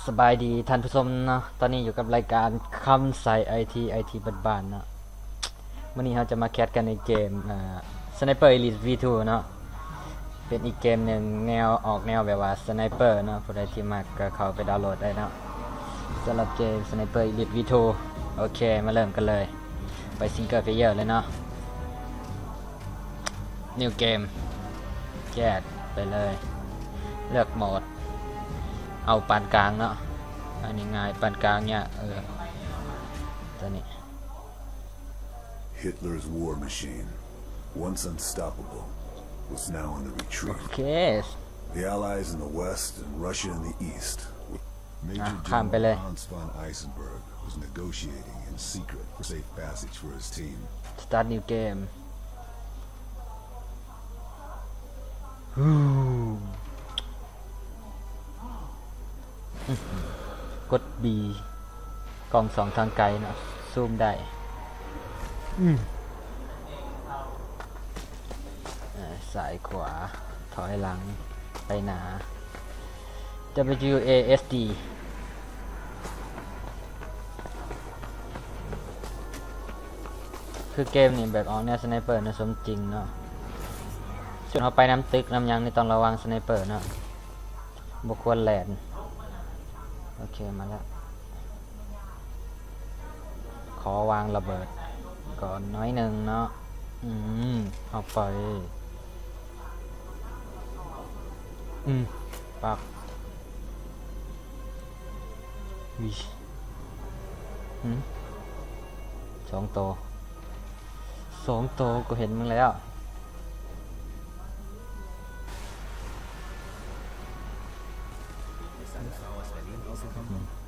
ສະບາຍດີທ່ານຜູ້ຊົມເນາະ, ຕອນນີ້ຢູ່ກັບລາຍການຄຳໃສໄອທີ ໄອທີບ້ານໆເນາະ. ມື້ນີ້ເຮົາຈະມາແຄດກັນໃນເກມ ເອີ Sniper Elite ວີທູເນາະ, ເປັນອີກເກມໜຶ່ງແນວ ອອກແນວແບບວ່າ Sniper ເນາະ. ຜູ້ໃດທີ່ມັກກໍເຂົ້າໄປດາວໂຫຼດໄດ້ເນາະ ສຳລັບເກມ Sniper Elite ວີທູ. ໂອເຄ ມາເລີ່ມກັນເລີຍ, ໄປ Single Player ເລີຍເນາະ. New Game ແຄດໄປເລີຍ, ເລືອກໂໝດ ເອົາປານກາງເນາະ, ອັນນີ້ງ່າຍ, ປານກາງຍາກ. ເອີ ຕົວນີ້ Hitler's war machine, once unstoppable, was now on the retreat. ໂອເຄ The Allies in the west and Russia in the east were ອ່ະ Major ຂ້າມໄປເລີຍ General Hans von Eisenberg was negotiating in secret for safe passage for his team. Start new game. ກົດ B ກ້ອງສ່ອງທາງໄກເນາະ, ຊູມໄດ້. ອືມ ເອີ ຊ້າຍຂວາ ຖອຍຫຼັງ ໄປໜ້າ. W A S D ຄືເກມນີ້ແບບອອກແນວສະໄນເປີນະ ສົມຈິງເນາະ. ສ່ວນເຮົາໄປນຳຕຶກນຳຫຍັງນີ້ຕ້ອງລະວັງສະໄນເປີເນາະ, ບໍ່ຄວນແລ່ນ. ໂອເຄ ມາແລ້ວ. ຂໍວາງລະເບີດກ່ອນໜ້ອຍໜຶ່ງເນາະ. ອືມ ເອົາໄປ. ອືມ ປັກ. ວິ ຫືມ ສອງໂຕ ສອງໂຕ ກູເຫັນມຶງແລ້ວ.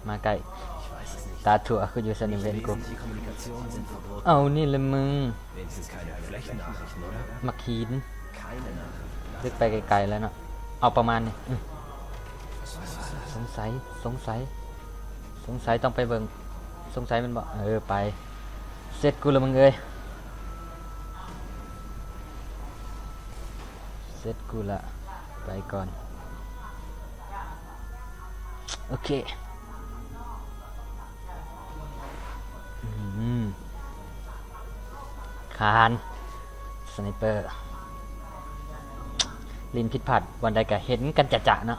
ມາໃກ້ ຕາຖົ່ວ ຄືຢູ່ຊັ້ນນີ້ເຫັນກູ. ເອົານີ້ລະມຶງ ມັກຫີນ. ລຶກໄປໄກໆແລ້ວເນາະ, ເອົາປະມານນີ້. ອືມ ສົງໄສ ສົງໄສ ສົງໄສຕ້ອງໄປເບິ່ງ. ສົງໄສແມ່ນບໍ່? ເອີ ໄປ. ເສັດກູລະມຶງເອີຍ. ເສັດກູລະ ໄປກ່ອນ. ໂອເຄ. ອືມ ຄານ ສະໄນເປີ ຫຼິ້ນຜິດພາດບ່ອນໃດກະເຫັນກັນຈະໆເນາະ.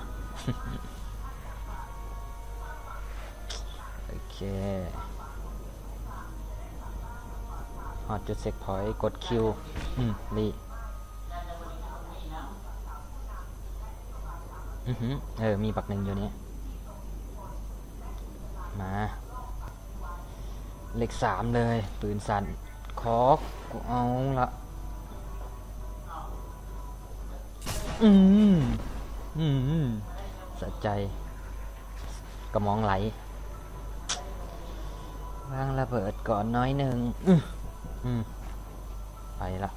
ໂອເຄ ຮອດຈຸດເຊັກພອຍ ກົດຄິວ. ອືມ ລີ ອືຫື ເອີ ມີບັກໜຶ່ງຢູ່ນີ້. ມາ ເລກສາມເລີຍ ປືນສັ້ນ. ຂໍ ກູເອົາລະ. ອືມ ອືມ ສະໃຈ ກະມອງໄຫຼ. ວາງລະເບີດກ່ອນໜ້ອຍໜຶ່ງ. ອື ອືມ ໄປລະ.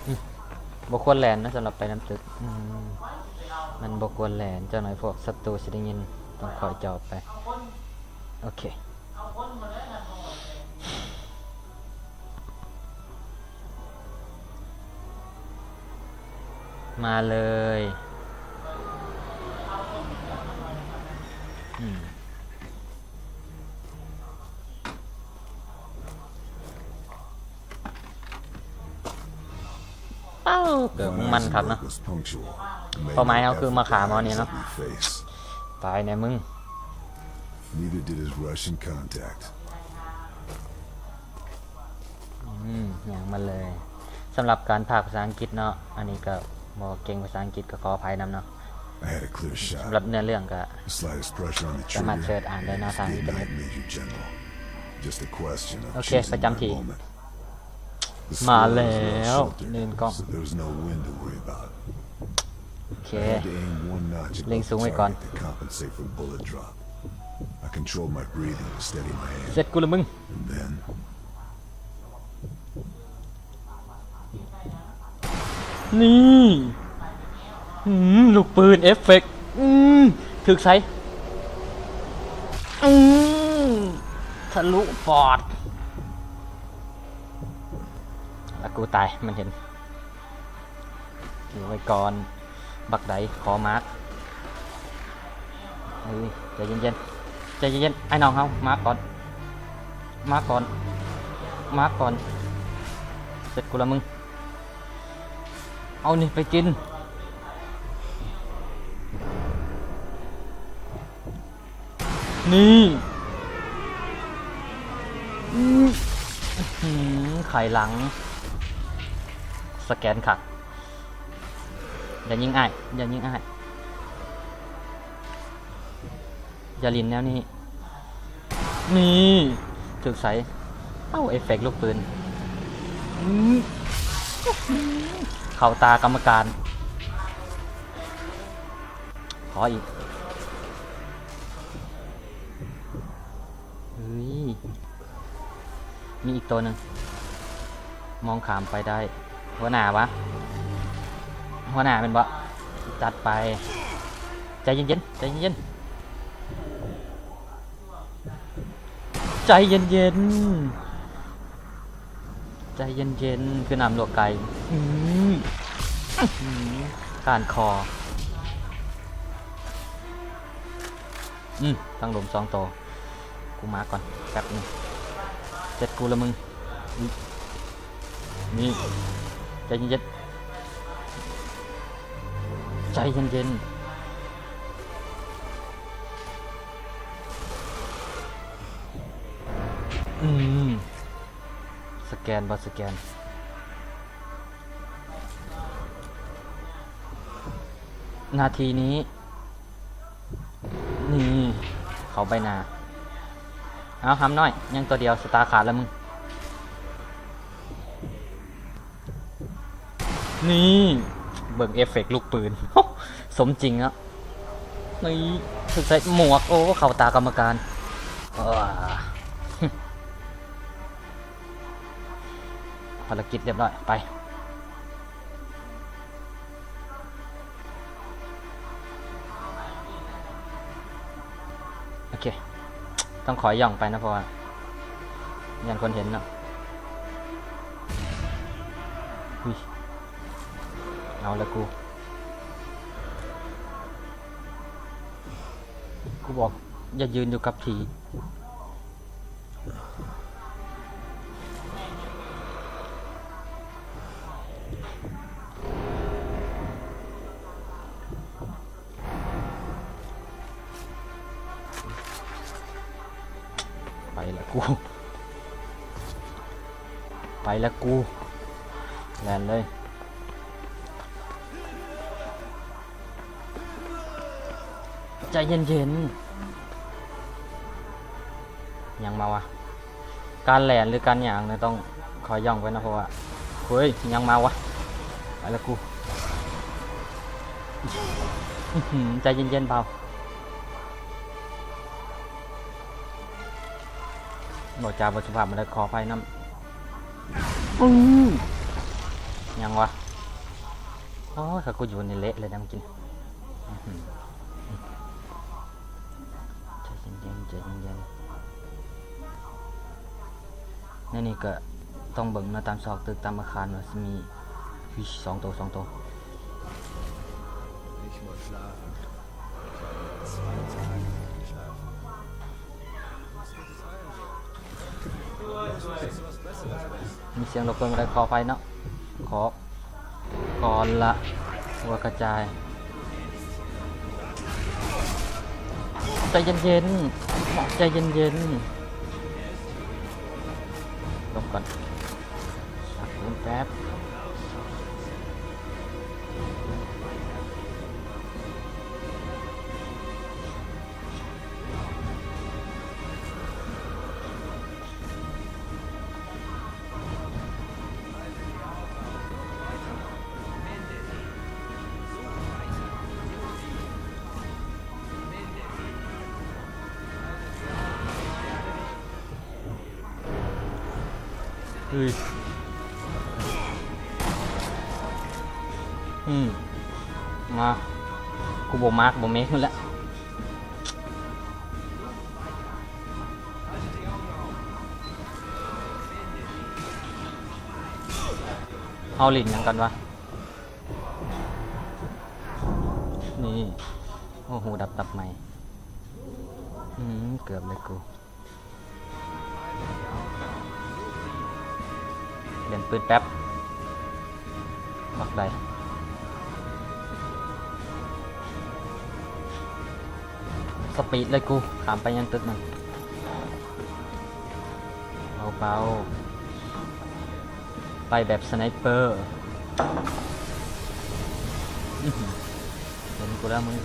ອືມ ບໍ່ຄວນແລ່ນນະ ສຳລັບໄປນຳຕຶກ. ອືມ ມັນບໍ່ຄວນແລ່ນ, ຈັກໜ້ອຍພວກສັດຕູຊິໄດ້ຍິນ, ຕ້ອງຄ່ອຍຈອບໄປ. ໂອເຄ. ມາເລີຍ. ອືມ ເອົ້າ ເກີດມັນຄັກເນາະ. ເປົ້າໝາຍເຮົາຄືມາຂ້າໝໍນີ້ເນາະ. ຕາຍແນ່ມຶງ. Neither did his Russian contact. ອືມ ຍ່າງມາເລີຍ. ສຳລັບການພາກພາສາອັງກິດເນາະ, ອັນນີ້ກໍບໍ່ເກັ່ງພາສາອັງກິດ ກໍຂໍອະໄພນຳເນາະ. I had a clear shot. ສຳລັບເນື້ອເລື່ອງກໍ The slightest pressure on the trigger, ສາມາດເສີດອ່ານໄດ້ເນາະ ທາງອິນເຕີເນັດ. Just a question of choosing my moment. ໂອເຄ ປະຈຳທີ່. ມາແລ້ວ ເນີນກ້ອງ. ໂອເຄ ເລັງສູງໄວ້ກ່ອນ. ເສັດກູລະມຶງ. ນີ້ ອືມ ລູກປືນເອັບເຟັກ. ອືມ ຖືກໃສ? ອືມ ທະລຸປອດ. ລະກູຕາຍ ມັນເຫັນ. ຢູ່ໄວ້ກ່ອນ ບັກໃດຂໍມາກ. ເອີ ໃຈເຢັນໆ ໃຈເຢັນໆ ອ້າຍນ້ອງເຮົາ ມາກ່ອນ ມາກ່ອນ ມາກ່ອນ ເສັດກູລະມຶງ. ເອົານີ້ໄປກິນ ນີ້ ອືມ ໄຂຫຼັງ ສະແກນຄັກ. ຢ່າຍິງອ້າຍ ຢ່າຍິງອ້າຍ ຢ່າຫຼິ້ນແນວນີ້. ນີ້ ຖືກໃສ? ເອົ້າ ເອເຟັກລູກປືນ ອືມ ເຂົ້າຕາກຳມະການ. ຂໍອີກ ເຮີ້ຍ ມີອີກໂຕໜຶ່ງ ມອງຂ້າມໄປໄດ້. ຫົວໜ້າຫວາ? ຫົວໜ້າແມ່ນບໍ່? ຈັດໄປ. ໃຈເຢັນໆ ໃຈເຢັນໆ ໃຈເຢັນໆ ໃຈເຢັນໆ ຄືນ້ຳລວກໄກ່. ອືມ ອືມ ກ້ານຄໍ. ອືມ ຕັ້ງລົມສອງໂຕ. ກູມາກ່ອນແປັບໜຶ່ງ ເສັດກູລະມຶງ. ນີ້ ໃຈເຢັນໆ ໃຈເຢັນໆ. ອືມ ສະແກນບໍ່ສະແກນ ນາທີນີ້. ນີ້ ເຂົ້າໃບໜ້າ. ເອົາ ຫຳນ້ອຍ ຍັງຕົວດຽວ ສະຕາຂາດແລ້ວມຶງ. ນີ້ ເບິ່ງເອເຟັກລູກປືນ ສົມຈິງເນາະ. ນີ້ ຖືກໃສ່ໝວກ ໂອ້ ເຂົ້າຕາກຳມະການ. ເອີ ພາລະກິດລຽບຮ້ອຍ ໄປ. ໂອເຄ ຕ້ອງຂໍຍ່ອງໄປນະ ເພາະວ່າຢ້ານຄົນເຫັນເນາະ. ອຸ້ຍ ເອົາລະກູ ກູບອກຢ່າຢືນຢູ່ກັບທີ່. ໄປລະກູ ໄປລະກູ ແລ່ນເລີຍ. ໃຈເຢັນໆ ຫຍັງມາວະ? ການແລ່ນ ຫຼື ການຫຍັງນີ້ຕ້ອງຄ່ອຍຍ່ອງໄປນະ ເພາະວ່າ ເຮີ້ຍ ຫຍັງມາວະ? ໄປລະກູ. ອືຫື ໃຈເຢັນໆ ບ່າວ. ເວົ້າຈາບໍ່ສຸພາບມາໄດ້ ຂໍອະໄພນຳ. ອື ຫຍັງວະ? ໂອ້ຍ ຂ້ອຍກໍຢູ່ນີ້ເລະເລີຍນະ ເມື່ອກີ້. ໃຈເຢັນໆ ໃຈເຢັນໆ. ໃນນີ້ກໍຕ້ອງເບິ່ງເນາະ ຕາມຊອກຕຶກ ຕາມອາຄານວ່າຊິມີ ອຸ້ຍ ສອງໂຕ ສອງໂຕ. ມີສຽງລົບກວນບໍ່ໄດ້ ຂໍອະໄພເນາະ ຂໍ ກ່ອນລະ ຫົວກະຈາຍ. ໃຈເຢັນໆ ໃຈເຢັນໆ ຫຼົບກ່ອນ ສັກເງິນແປັບ. ເຮີ້ຍ ອືມ ມາ ກູບໍ່ມາກບໍ່ເມກມັນແຫຼະ. ເຮົາຫຼິ້ນຫຍັງກັນວະ? ນີ້ ໂອ້ ຫູດັບຕັບໄໝ້ ອືມ ເກືອບເລີຍກູ. ປ່ຽນປືນແປັບ ບັກໃດ ສະປີດເລີຍກູ ຂ້າມໄປຍັງຕຶກນັ້ນ ເບົາໆ ໄປແບບສະໄນເປີ ອືຫື ເຫັນກູແລ້ວມຶງ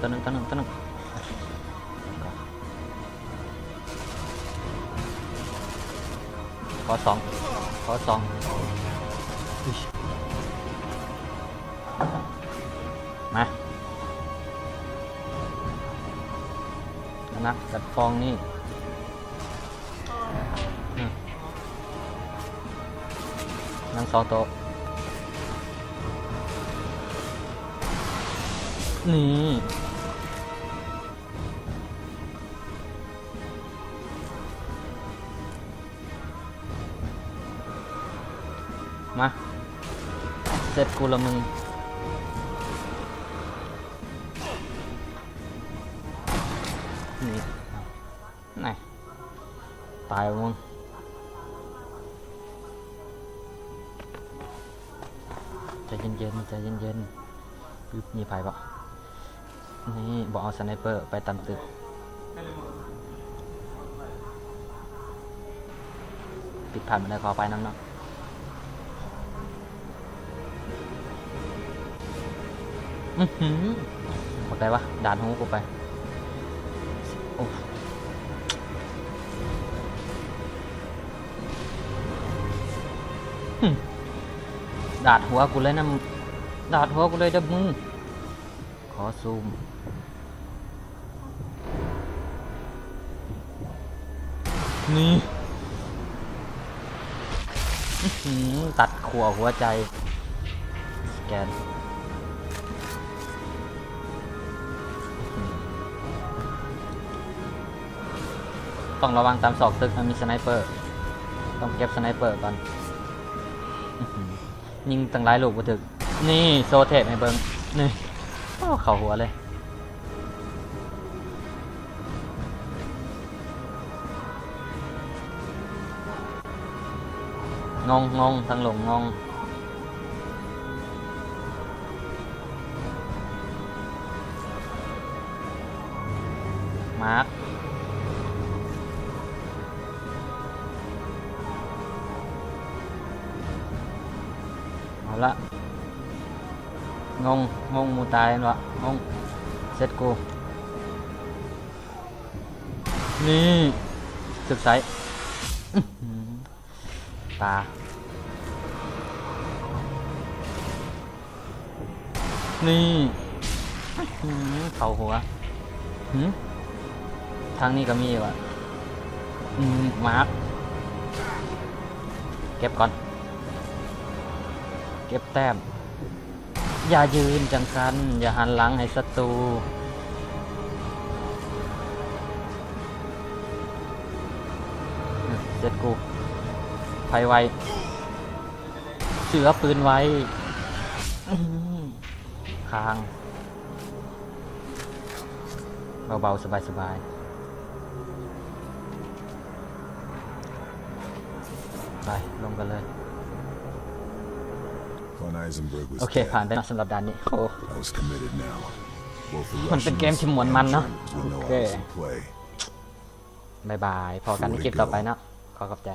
ຕົວໜຶ່ງ ຕົວໜຶ່ງ ຕົວໜຶ່ງ ຂໍສອງ ຂໍສອງ ມາ ອະນະ ກັດຟອງນີ້ ອືມ ຍັງສອງໂຕ ນີ້ ມາ ເສັດກູລະມຶງ ນີ້ ນາຍ ຕາຍບໍ່ມຶງ ໃຈເຢັນໆ ໃຈເຢັນໆ ປຶບ ມີໃຜບໍ່? ນີ້ ບໍ່ເອົາສະໄນເປີ ໄປຕາມຕຶກ ຜິດພາດບໍ່ໄດ້ ຂໍອະໄພນຳເນາະ. ອືຫື ບັກໃດວະ ດາດຫູກູໄປ ໂອ້ ຫຶ ດາດຫົວກູເລີຍນະ ດາດຫົວກູເລີຍເດີ້ມຶງ. ຂໍຊູມ ນີ້ ອືຫື ຕັດຂົ້ວຫົວໃຈ ສະແກນ ຕ້ອງລະວັງຕາມຊອກຕຶກ ມັນມີສະໄນເປີ ຕ້ອງເກັບສະໄນເປີກ່ອນ ອືຫື ຍິງຕັ້ງຫຼາຍລູກບໍ່ຖືກ. ນີ້ ໂຊເທບໃຫ້ເບິ່ງ ນີ້ ໂອ້ ເຂົ້າຫົວເລີຍ. ງົງ ງົງ ທາງລົງງົງ ມາກ ເອົາລະ ງົງ ງົງ ໝູຕາຍແມ່ນບໍ່? ງົງ ເສັດກູ ນີ້ ຖືກໃສ່ ອືຫື ຕາ ນີ້ ອືຫື ເຂົ້າຫົວ ຫື ທາງນີ້ກໍມີວ່າ ອືມ ມາກ ເກັບກ່ອນ ເກັບແຕ້ມ. ຢ່າຢືນຈັ່ງຊັ້ນ ຢ່າຫັນຫຼັງໃຫ້ສັດຕູ ເສັດກູ ໄພໄວ ເສືອປືນໄວ ອືມ ຄາງ ເບົາໆ ສະບາຍໆ ໄປ ລົງກັນເລີຍ. ໂອເຄ ຜ່ານໄປເນາະ ສຳລັບດ່ານນີ້ ໂອ້ ມັນເປັນເກມທີ່ມ່ວນມັນເນາະ ໂອເຄ ບາຍບາຍ ພໍ້ກັນໃນຄລິບຕໍ່ໄປເນາະ ຂໍຂອບໃຈ.